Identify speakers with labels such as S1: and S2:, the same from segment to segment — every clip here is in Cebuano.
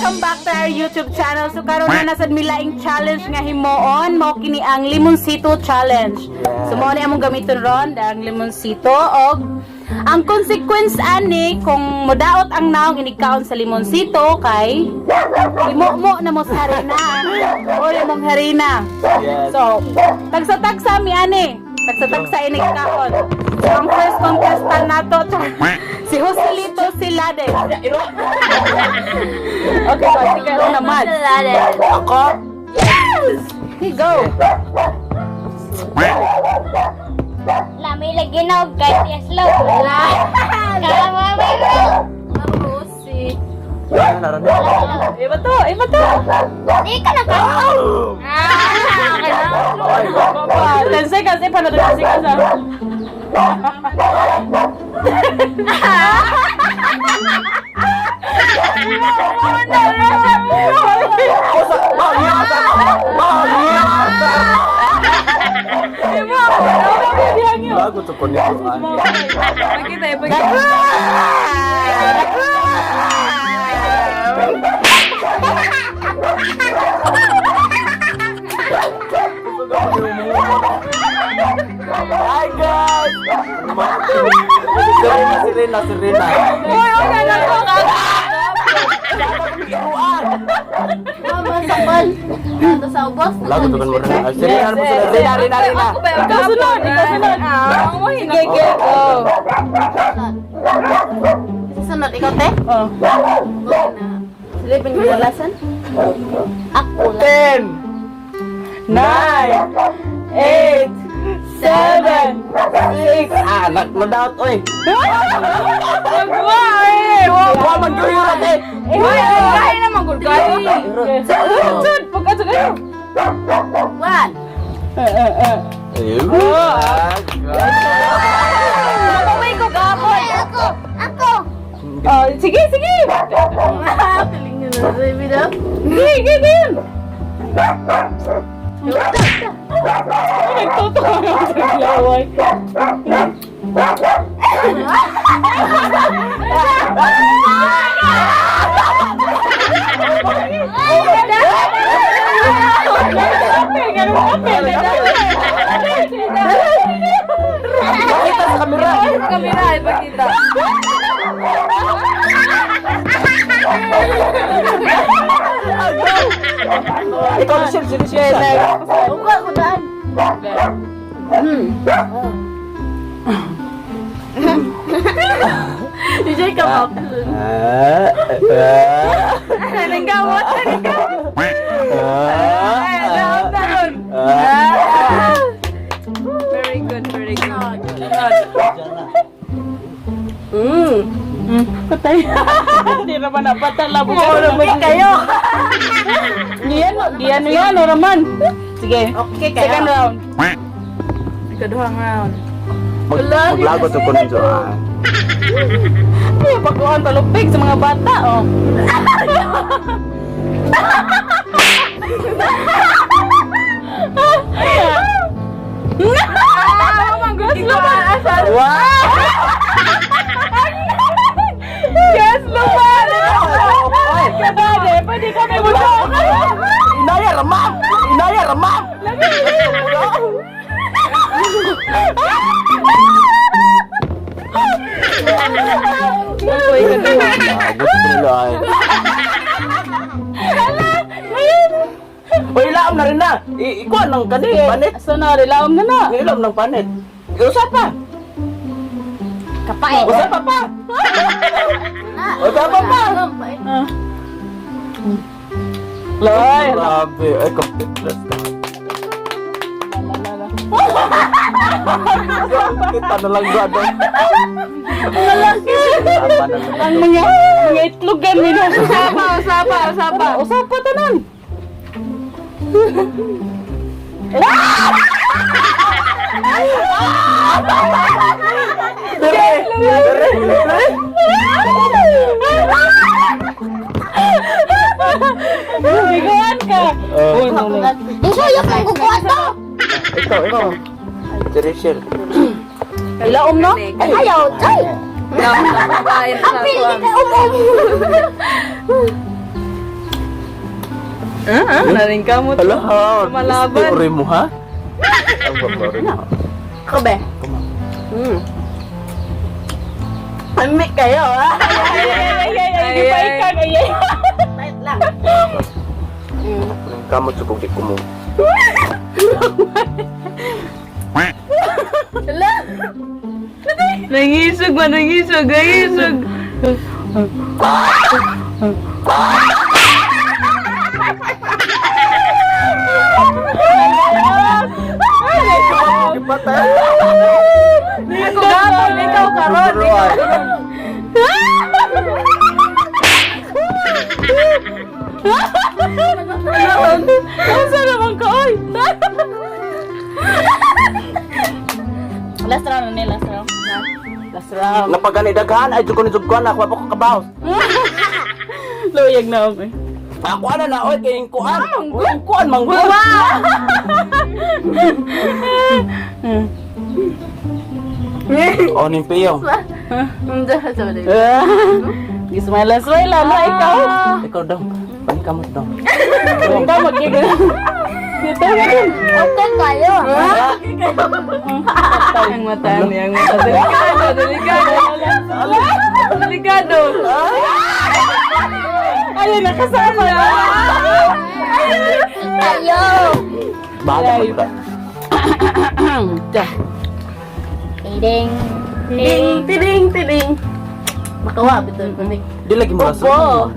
S1: Welcome back to our YouTube channel. So karon na nasad mi laing challenge nga himuon, mao kini ang Limoncito Challenge. So mao ni among gamiton ron, ang limoncito, og ang consequence ani kung modaot ang naong inigkaon sa limoncito kay imo na mo sa harina. O imong harina.
S2: Yes.
S1: So, tagsa-tagsa mi ani. Tagsa-tagsa inigkaon. So, ang first contestant nato si Joselito Silade. Okay, so sige una, Mads.
S2: Ako?
S1: Yes! Okay, go.
S3: Lami lagi na og kahit yaslog. Wala. Kala mo may
S1: Marusi.
S2: Ano na rin?
S1: Iba to, iba to.
S3: Di ka na ka. Ah, okay na.
S1: 10 seconds, eh, paano 10 seconds ah?
S2: Bago to ko nito.
S1: Pagkita, pagkita.
S2: Hi guys! Serena, Serena, Serena.
S1: Uy, uy, anak ko.
S3: Mama sakol. Ito sa ubos.
S2: Lago to kan mo rin. Serena, ano po sila? Rina, Rina, Rina.
S1: Ikaw sunod, ikaw sunod. Sige, sige, go.
S3: Sunod ikaw te.
S1: Oh.
S3: Silipin ko walasan. Ako lang.
S2: 10!
S1: 9, 8, 7, 6.
S2: Ah, nadaot, oy.
S1: Nagwa eh.
S2: Wa man gyud eh.
S1: Uy, kaya naman gud kayo. Sud, pagka sa kayo.
S3: One.
S1: Eh, eh, eh.
S2: Ayun.
S1: Mapaway ko gapon.
S3: Ako. Ako.
S1: Oh, sige, sige.
S3: Piling nyo na baby daw.
S1: Sige, sige, din. Ay, nagtotoo na ako sa laway.
S2: Pakita sa kamera.
S1: Kamera, ipakita.
S2: Ikaw si Shell, si Shell.
S3: Uko ako daan. DJ ka pa.
S2: Ah, ah,
S1: Nanggawat, nanggawat.
S2: ah,
S1: Daot na nun.
S2: ah.
S1: Very good, very good. Patay. Hindi naman napatay. Labo ka naman
S3: kayo.
S1: Diyan, diyan yan, o naman. Sige.
S3: Okay kayo.
S1: Second round. Ikaduhang round.
S2: Maglago to ko nito. Ah.
S1: Ay, pagkuhan palupig sa mga bata, oh. Ah, Gas luman.
S2: Wow!
S1: Gas luman. Kabade, pwede kami mo.
S2: Inaya ramam! Inaya ramam!
S1: Uy, kaduha.
S2: Lago to ko nila ay. Uy, ilaom na rin na. Ikuan ng kani, panit.
S1: So na, rilaom na na.
S2: Ilaom ng panit. Usa pa.
S3: Kapae.
S2: Usa pa pa. Usa pa pa.
S1: Ah. Loy.
S2: Grabe. Ay, completeless ka. Kita na lang gado.
S1: Malaki. Ang mga itlogan mi no. Usapa, usapa, usapa. Usapa tanan.
S2: Dire! Dire! Dire!
S1: Biguan ka. Uy, nuli.
S3: Isuyok ang kukuha to.
S2: Ikaw, ikaw. Dire, Shell.
S1: Ilaom no?
S3: Ayaw, ay. Ang pili ka umum.
S4: Ah, naring ka mo.
S2: Hala ha.
S4: Lumalaban.
S2: Uri mo ha? Ang babae mo.
S1: Kobe. Ami kayo, ah. Ay, ay, ay, ay, ay, di pa
S4: Ay, ay.
S1: ikan, ay, ay.
S2: Kamot sa kung di ko mo.
S4: Nangisog man, nangisog, nangisog.
S2: Ipatay.
S4: Ako gapon, ikaw karon.
S2: Turuan.
S1: Asa naman ka, oy? Last round na ni, last round. Last round.
S2: Napaganidaghan ay jud ko ni jud ko na ako pa ko kabaw.
S1: Luyag na ako.
S2: Ako ana na oy kay kuan. Kuan manggol. Oh, ning piyo.
S1: Smile, smile, na ikaw.
S2: Ikaw daw. Paningkamot daw.
S1: Ikaw magigil. Dito, dito.
S3: Okay kayo.
S4: Ang mata niya, ang mata. Delikado, delikado. Delikado.
S1: Ayun, nakasama na.
S3: Kayo.
S2: Bahala mo ba?
S3: Ding.
S1: Ting, tiling, tiling. Makawa, bito.
S2: Di lagi mo rason.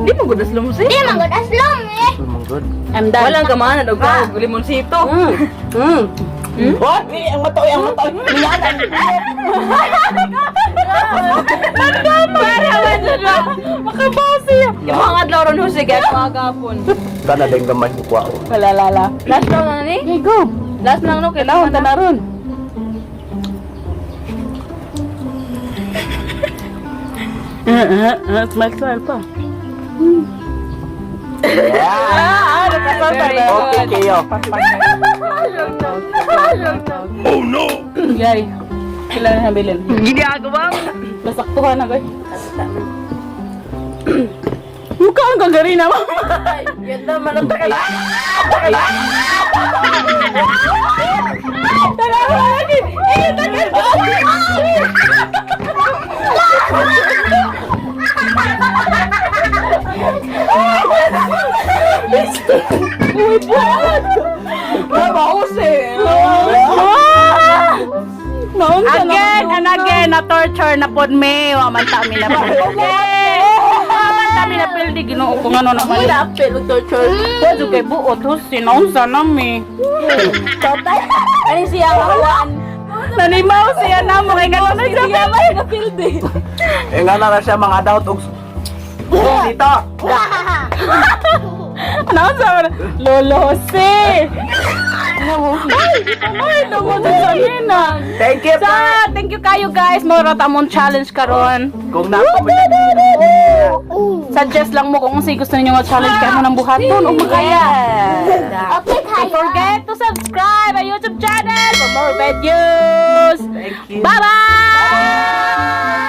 S4: Di mo gudas lumsi.
S3: Di man gud aslom eh.
S2: Manggol.
S1: I'm done.
S4: Walang kamahan og ka limonsito.
S2: What? Di ang mata oy, ang mata oy. Niyanan.
S4: Para man jud ba?
S1: Makabaw siya.
S4: Imong adlaw ron Jose kay ako agapon.
S2: Kana ding gamay ko kuha.
S1: Wala, lala.
S4: Last round na ni?
S1: Okay, go.
S4: Last lang no kay
S1: Kailangan ta na ron. Smile, smile pa.
S2: Yeah.
S1: Ah, nakasama na.
S2: Okay kayo.
S1: Yay. Sila na habilin.
S4: Ginagawa mo.
S1: Nasaktuhan na, guys. Mukha ang gagari na.
S4: Ganda man ang takala.
S1: Uy, buhat!
S4: Tama Jose.
S1: Again and again, na torture na pod me. Wa man ta mi na pildi. Wa man ta mi na pildi. Ginoo ko ngano naman.
S4: Apel og torture.
S1: Wa jud kay buot husi naunsa na mi.
S4: Ani siya ang
S1: Nanimaw siya na mo kay ngano na siya.
S4: Napildi.
S2: Eh nga na siya mga daot og dito.
S1: Naunsa man Lolo Jose. Ay, ay, tungod sa nina.
S2: Thank you.
S1: Sa, thank you kayo guys. Mao ra ta mong challenge karon.
S2: Kung nako mo
S1: Suggest lang mo kung unsay gusto ninyo nga challenge kay mo nang buhaton ug makaya.
S3: Okay
S1: Don't
S3: kayo.
S1: forget to subscribe our YouTube channel for more videos.
S2: Thank you.
S1: Bye-bye!